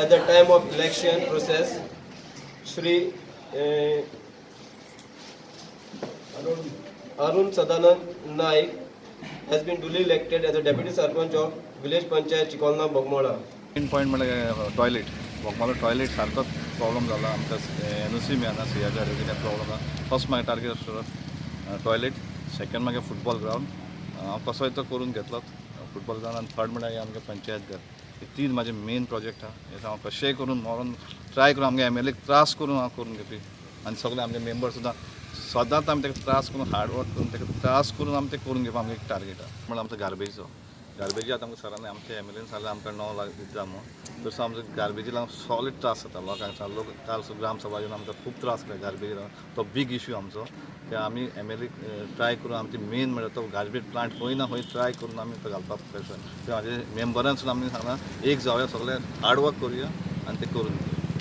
At the time of election process, Shri Arun Sadanand Naik has been duly elected as a Deputy Sarpanch of Village Panchayat Chicolna, Bogmola. Main point म्हणल्यार toilet. Bogmalo toilet सारकोच problem जाला. आमकां NOC मेळना. सियाच्या कितें problem आसा. First मागीर target आसतलो toilet, second मागीर फुटबॉल ग्रावंड. हांव कसोय तो करून घेतलो फुटबॉल ग्रावंड. आनी थर्ड म्हणल्यार आमगे पंचायत घर. हे तीन म्हाजे मेन प्रोजेक्ट आहा. हे हांव कशेंय करून मरोन ट्राय करून, आमगे एमएलए त्रास करून हांव करून घेवपी. आनी सगळे आमगे मेंबर सुद्दां सदांच आमी ताका त्रास करून, हार्ड वर्क करून, ताका त्रास करून आमी ते करून घेवप आमगे एक टार्गेट आहा. म्हणल्यार आमचो गार्बेजचो, गार्बेजी आतां आमकां सरांनी, आमच्या एमएलएन सांगलें आमकां 9 लाख दिता म्हूण. तसो आमचो गार्बेजी लागून सॉलीड त्रास जाता लोकांक. लोक काल ग्राम सभा येवन आमकां खूब त्रास केले गार्बेजी लागून. तो बीग इशू आमचो. ते आमी एमएलए ट्राय करून आमची मेन म्हळ्यार तो गार्बेज प्लांट खंय ना खंय ट्राय करून आमी तो घालपाक प्रयत्न. ते म्हाजे मेंबरान सुद्दां आमी सांगलां, एक जावया, सगळे हार्ड वर्क करुया आनी ते करून घेवया.